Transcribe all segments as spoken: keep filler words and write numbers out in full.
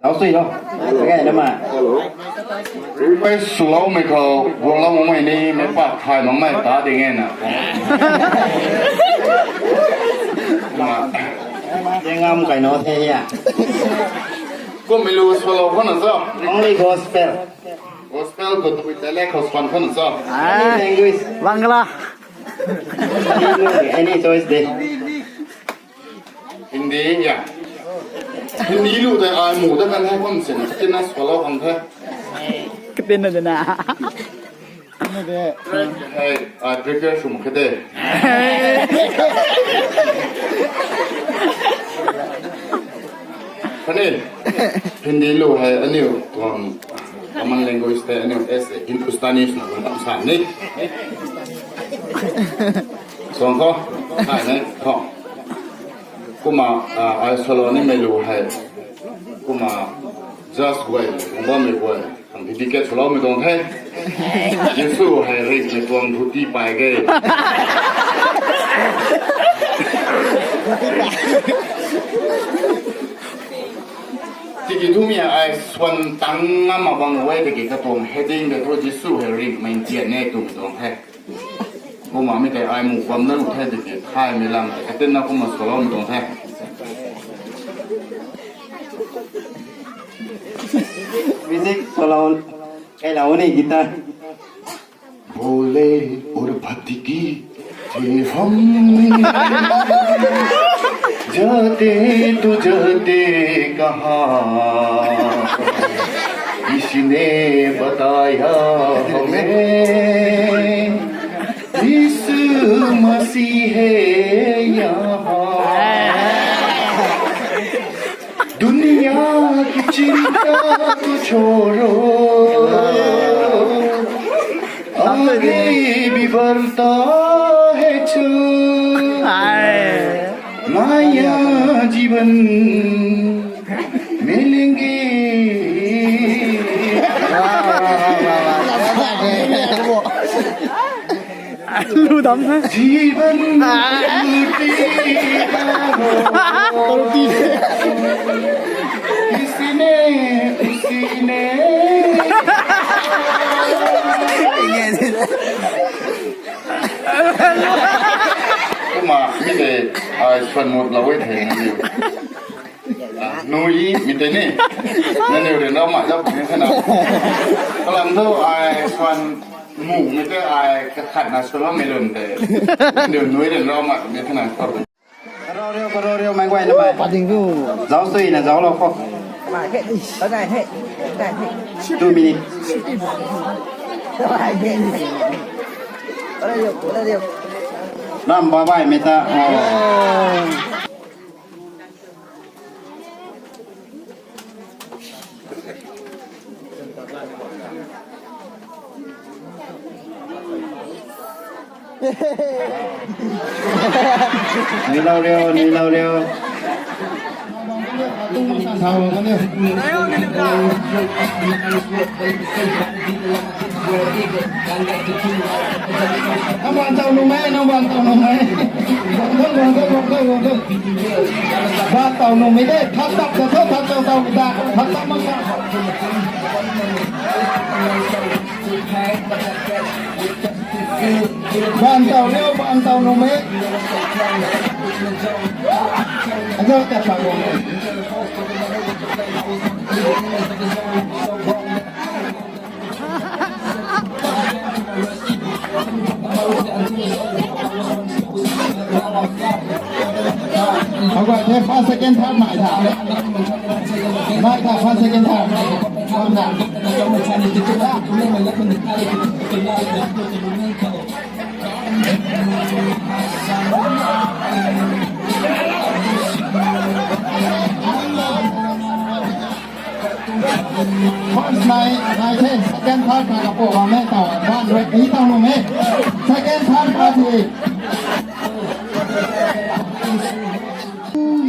Zauc sui lo. Kakai na ma. Request swloumei khou guanglou makmei ni mei pak thay makmei ta ding e na. Ma. Dengam kai no the ya. Kummei lu swlou khou na cho. Only gospel. Gospel khou tui tele khou swan khou na cho. Any language. Bangla. Any choice de. Hindi ya. Hindi lu tei ai mu dat kan the kum sin. Katina swlou khang the. Katina de na. Hey, ai prepare sw mak khe de. Khatni, Hindi lu hei aniu tuang common language tei aniu as a Hindustanis na lung tam sa ni. Suang khou, hai ne, khou. Kumna, ah, ai swlou nimei lu hei. Kumna, just guay, kumna mei guay. Khang dedicate swloumei tuang the. Jisu hei ringhmei tuang dhuti pay ge. Tiki thu mi ai swan tang ngam mak bang e, tiki katuang heading de thu Jisu hei ringhmei tian e twmei tuang the. Kumna mi tei ai mu bam na lu the tiki thaymei lam tei katina kumna swloumei tuang the. Music swlou, kailou ni guitar. भोले और भटकी थे हम, जाते तो जाते कहाँ, किसी ने बताया हमें, यीशु मसीह है यहाँ। दुनिया की चिंता तो छोड़ो, आगे भी बढ़ता है चल। हाय। नया जीवन मिलेंगे। Lu dam the. जीवन टूटेगा हो। किसी ने, उसी ने। Kumna mi tei ai swan mut lou e the. Nui mi tei ni. Nangniw ryanrau mak zauc puni the na. Kalam thu ai swan mumei tei ai kakhatna swloumei lun tei. Nangniw nui ryanrau mak ni the na. Karau riu, karau riu, mei guay na mei. Pading tu. Zauc sui na zauc lou khou. Two minutes. Ram bye bye mei ta. Oh. Nui lou riu, nui lou riu. Nang baan taw numei, nang baan taw numei. Baan taw numei de, thak tap ta tho, thak taw taw ta, thak tap mak ta. Baan taw riu, baan taw numei. Ado ta pa numei. How about the first, second, third, nai tha? Nai tha, first, second, third. Nai tha. First nai, nai the, second, third nai kapu bam e tau, one, right, ni tau num e. Second, third party.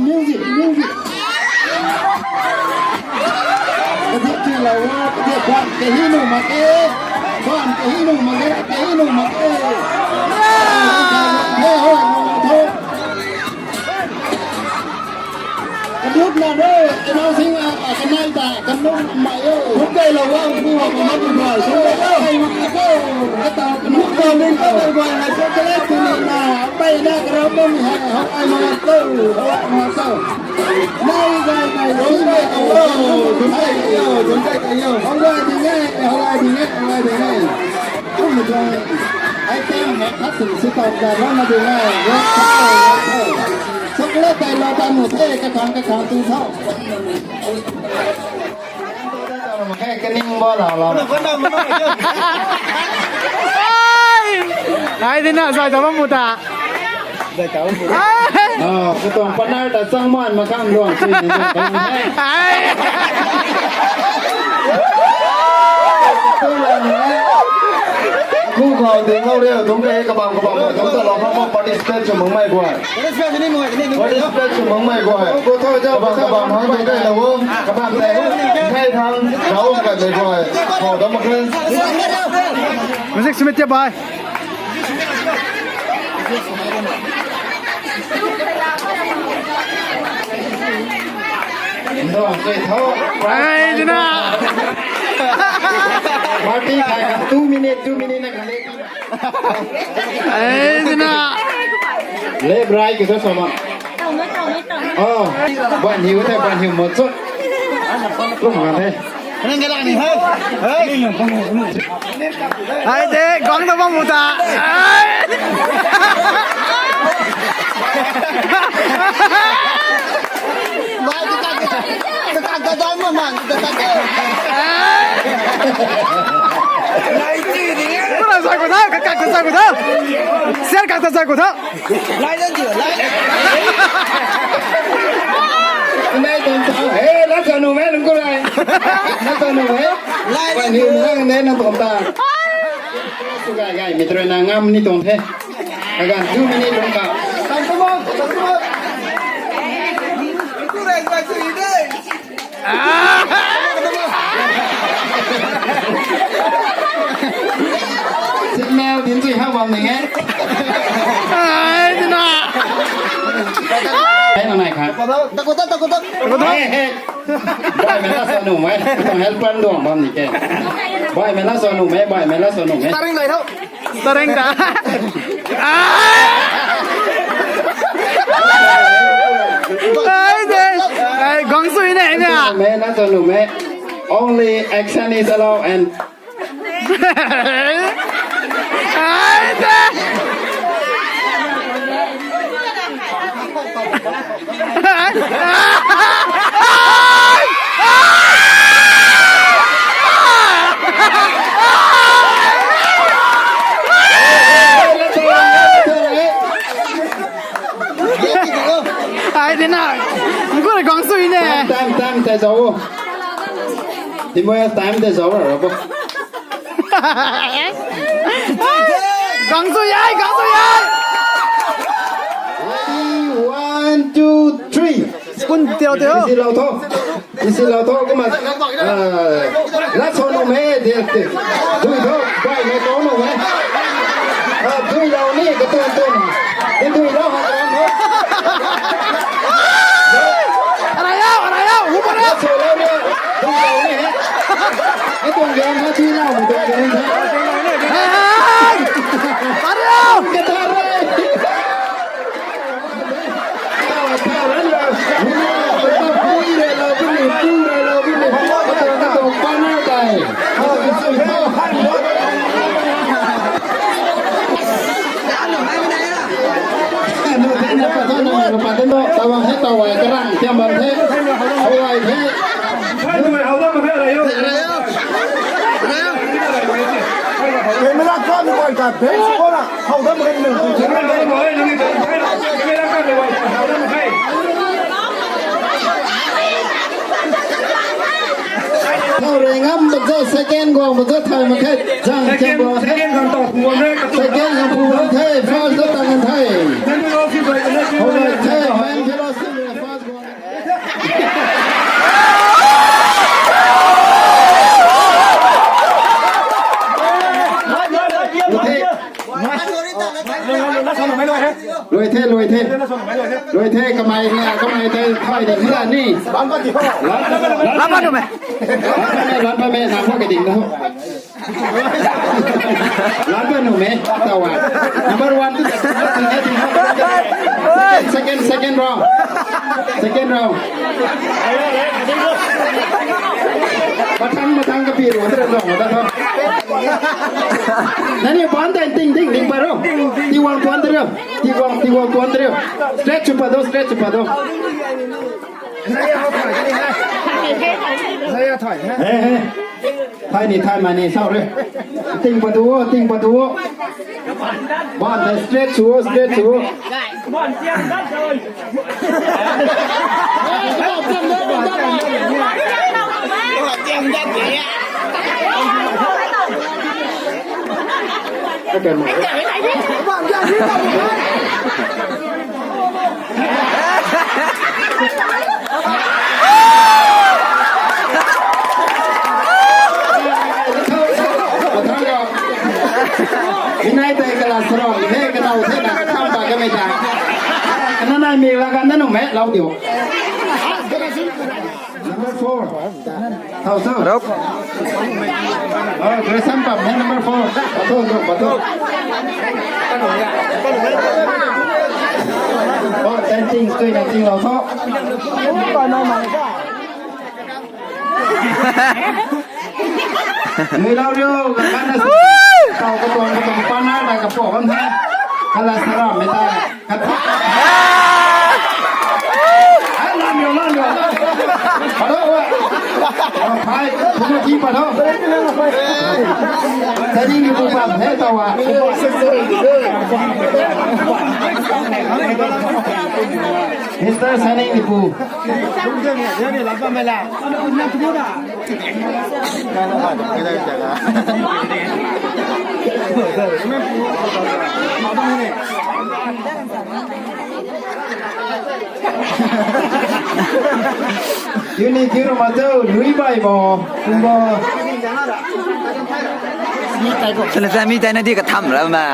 Music, music. Kazat ti lau, kazat bam, kahi nu mak e. Bam, kahi nu mak e, kahi nu mak e. Hey, hey, no, no, no. Kadut na de, kanau sing a, a, kanai ta, Nung mai o. Kum kai lou wang pu hou mak mak pu hou. Kum kai lou. Kata kum kai lou wang hei chocolate tu ni na. Pai na kara mum hei hou ai mak mak tu. Hou ai mak mak tu. Nai zai nai zai nai. Hou ai ding e, hou ai ding e, hou ai ding e, hou ai ding e. Kum tuang item hei khat sing si tau ka lou na ding e. Chocolate tai lou ta mu the, kakhang kakhang tu thau. Khe kaning bo lau lau. Ai, dina, zai ta bam mu ta. Ah, katuang partner ta chang man makhang luang si ni. Ai. Khu khou ding ngau riu, tum ke kabam kabam, tum ta lou khang participate sw mak mei guay. Participate sw mak mei guay. Kabam kabam hang ding kai lou, kabam tei. Kai thang, rau kai mei guay. Khou dam mak khe. Music submit tia bai. Ndo, sei tho. Ai, dina. Party khai kan two minute, two minute na kan le. Ai, dina. Left, right, kisa sama. Oh, ban hiu the, ban hiu mo chot. Lum nga the. Ai de, gang ta bam mu ta. Ai. Kura sa ko tha, kaka sa ko tha. Ser kaka sa ko tha. Lai dan diu, lai. Nai tuang tau. Hey, la sa nu me, nung ku lai. La sa nu me. Lai dan diu. Nang ne, nang tuang ta. Su gai gai, mi tru na ngam ni tuang the. Kagan tu mi ni tuang ka. Tang tu mo, tang tu mo. Ku rai rai tu i de. Signal din chui ha bam ning e. Ai, dina. Ai, nang nai kha. Takuta, takuta. Hey, hey. Bai mei la sa nu mei. Tuang help pan duang bam ni ke. Bai mei la sa nu mei, bai mei la sa nu mei. Taring lai tho. Taring ta. Ai, de. Ai, gang sui ne, ne. Mei la sa nu mei. Only action is allowed and Ai, dina. Ngu rui gang sui ne. Time, time, time, time, zau. Timo ya time te zau ra bo. Gang sui ai, gang sui ai. Ready, one, two, three. Spoon tiau tiau. Isi lau tho. Isi lau tho, kumna. Ah, la so nu me, de, de. Dui tho, bai me ko nu me. Ah, dui lau ni, ka tun tun. Ni dui lau ha ram ho. Arai lau, arai lau, hu pa lau. La so lau ni, dui lau ni. Ni tuang game ha, dui lau, dui lau ni. Hey, hey, hey. Arai lau. Ka ta re. Camera kami koi ta, bench ko na. How dam kan nang tu. Thau rui ngam mak zo, second guang mak zo, thau mak khe. Zang second, second kan tau pu wan the, ka tu. Second kan pu wan the, first lo tang kan the. Then we also break the next one. Alright, the man philosophy first guang. Lui the, lui the. Lui the, kamei na, kamei tei, thai de, ni la ni. Lama tu me. Lan pamei, lan pamei, nang khou kading na ho. Lan pa nuh mei, taw a. Number one tu, second, second, second round. Second round. Mathang, mathang kapi ru, atra ru, atra ru. Nani ban dan ting, ting, ting pa ru. Tiwang tuan ru. Tiwang, tiwang tuan ru. Straight chu pa do, straight chu pa do. Hey, hey. Thay ni, thay mani, sorry. Ting padu o, ting padu o. Ban the straight chu o, straight chu o. Minai tei kala sarau, he kanau the na katham ba kamei ta. Kana nai mi la ka nanu me lau diu. Number four. Thau sir. Ruk. Oh, Grayson pam hai number four. Pato, pato, pato. Oh, ten things, tui na ting lau tho. Nui lau riu, kakana si. Tau katuang katuang pana na kapo kan the. Kala saram mei ta. Kata. Ai, lam yo, lam yo. Hello, wa. Oh, hi. Kuma ki pa tho. Tadi ni bu pa the tau wa. Mister Saning ni bu. Uni kiru ma tu, lui bai bo, kumbo. Sala sa mi tai na di katham ra ma.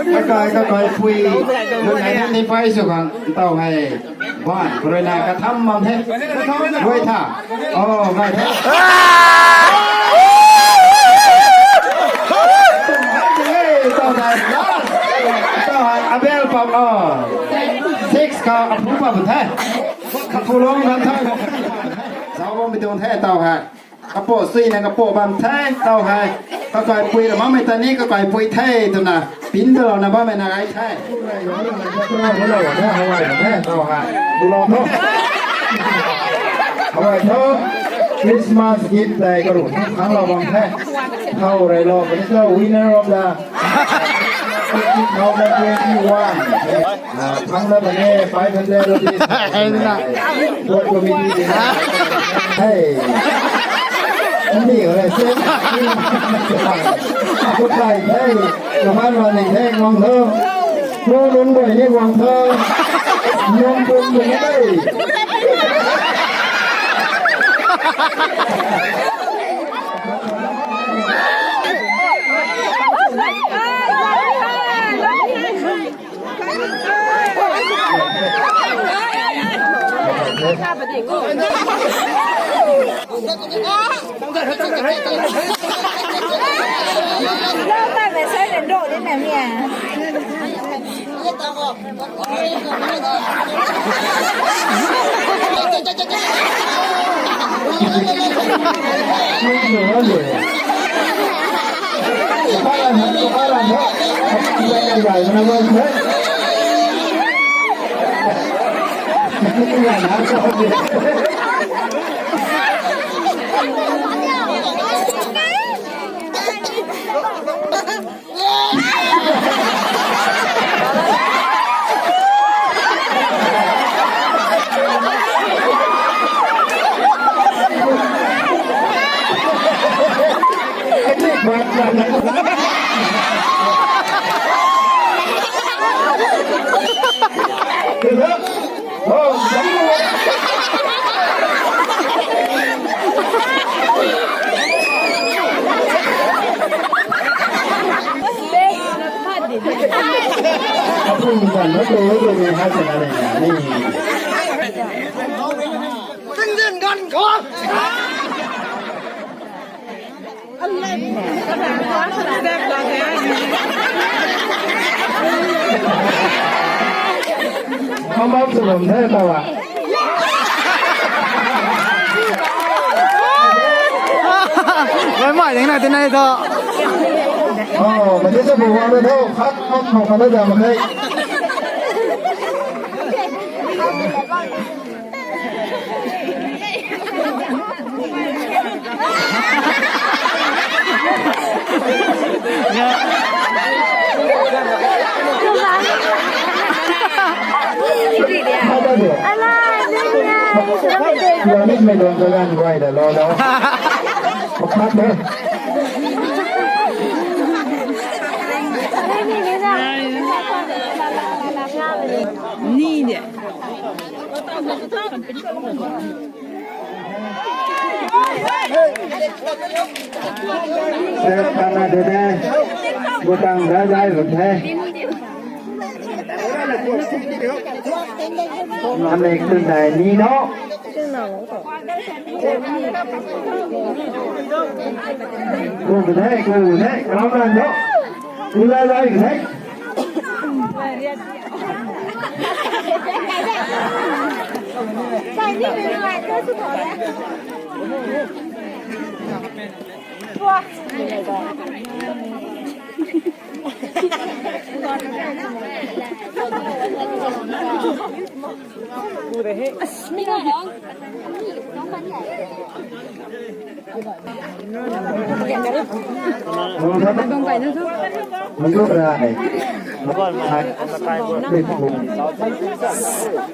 Kakai, kakai pui, nunc hei ni pai sw khang, ntau hei. Ban, corona katham mam the. Guay tha. Oh, guay tha. Tau hei, last. Tau hei, Abel pam, oh. Six ka, aphu pam the. Kaphu long kan the. Zau bam bidong the, tau hei. Kapo sui na kapo bam the, tau hei. Kakai pui ra mamei ta ni kakai pui the, twna. Pin ta lou na bam na gai the. Tau hei. Tau hei. Hawai tho. Christmas gift tei karu. Thang lou bam the. Tau rei lou. But it's the winner of the two thousand twenty-one. Ah, thang na bam e, five hundred rupees. Board committee di na. Hey. Ni ho le se. Aku tai, hey. Kaman mani, hey, guang tho. Lu lun boi ni guang tho. Nung pun boi ni, hey. Ganv khou. Kham bam sw bam the tau a. Mai mai ding na tinai tho. Oh, mati sa bu wa na tho. Khat khat khat khat na jam khe. Ni de. Sir, kana de de. Butang da dai bam the. Nam ek tun dai ni no. Ku the, ku the, kalam ran tho. Ku la dai the.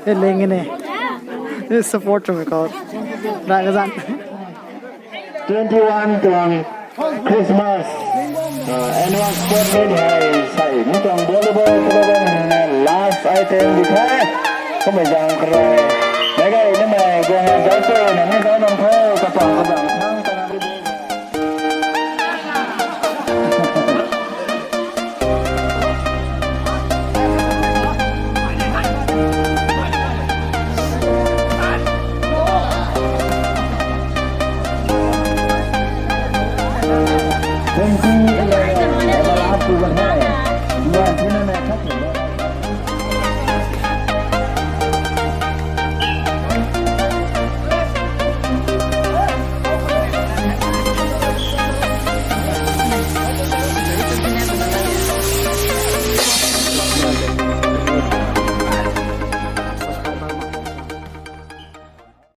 Hei leng ne. Support twmei khou. Rai kazan. Twenty one tuang Christmas, uh, annual sport meet hei sei mi tuang volleyball tournament last item di the. Kummei zang karo. Mei gay nimei guang zauc tu na mi zauc nang tho kapang kabang thang tana. Twenty eleven, last season hai.